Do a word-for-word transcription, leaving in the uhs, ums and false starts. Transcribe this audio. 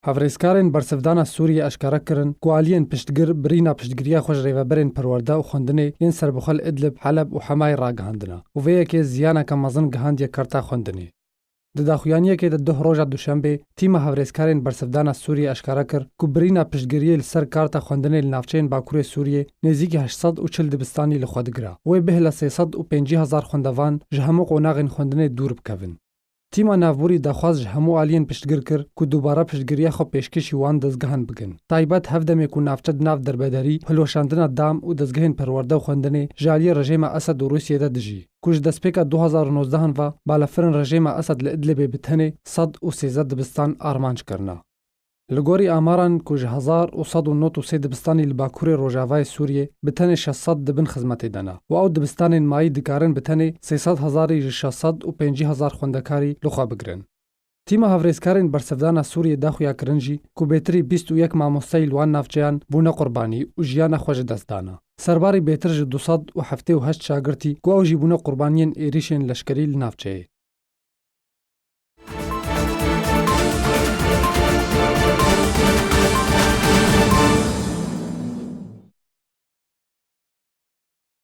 Hevrêzkarên bersivdana Sûriyê eşkere kirin ku aliyên piştgir birîna piştgiriya xwe ji rêveberên perwerde û xwendinê yên serbixwe li Idlib, Heleb û Hemayê ragihandine û vê yekê ziyaneke mezin gihandiye karta xwendinê. Di daxuyaniyekê de duh roja duşembê, tîma hevrêzkarên bersivdana Sûriyê eşkere kir ku birîna piştgiriyê li ser karta xwendinê li navçeyên Bakurê Sûriyê nêzîkî heşt sed û çil dibistanî li xwe digire û wê bihêle sê sed û pêncî hezar xwendevan ji hemû qonaxên xwendinê dûr bikevin. Tîma navborî daxwaz ji hemû aliyên piştgir kir ku dubare piştgiriya xwe pêşkêşî wan dezgehan bikin. Taybet hev demê ku navçe di nav derbederî, hilweşandina dam û dezgehên perwerde û xwendinê ji aliyê rejêma Esed û Rûsiyê de dijî, ku ji destpêka du hezar û nozdehan ve balafirên rejêma Esed li Idlibê bi tenê sed û sêzdeh dibistan armanc kirine. Li gorî amaran ku ji hezar û sed û nod û sê dibistanî li Bakurê Rojavayê Sûriyê bi tenê şeş sed di bin xizmetê de ne û ew dibistanên mayî dikarin bi tenê sê sed hezarî ji şeş sed û pêncî hezar xwendekarî li xwe bigirin. Tîma hevrêzkarên bersivdana Sûriyê daxuya kirin jî ku bêtirî bîst û yek mamosteyî li wan navçeyan bûne qurbanî û jiyana xwe ji dest dane. Serbarî bêtir ji du sed û heftê û heşt şagirtî ku ew jî bûne qurbaniyên êrîşên leşkerî li navçeyê.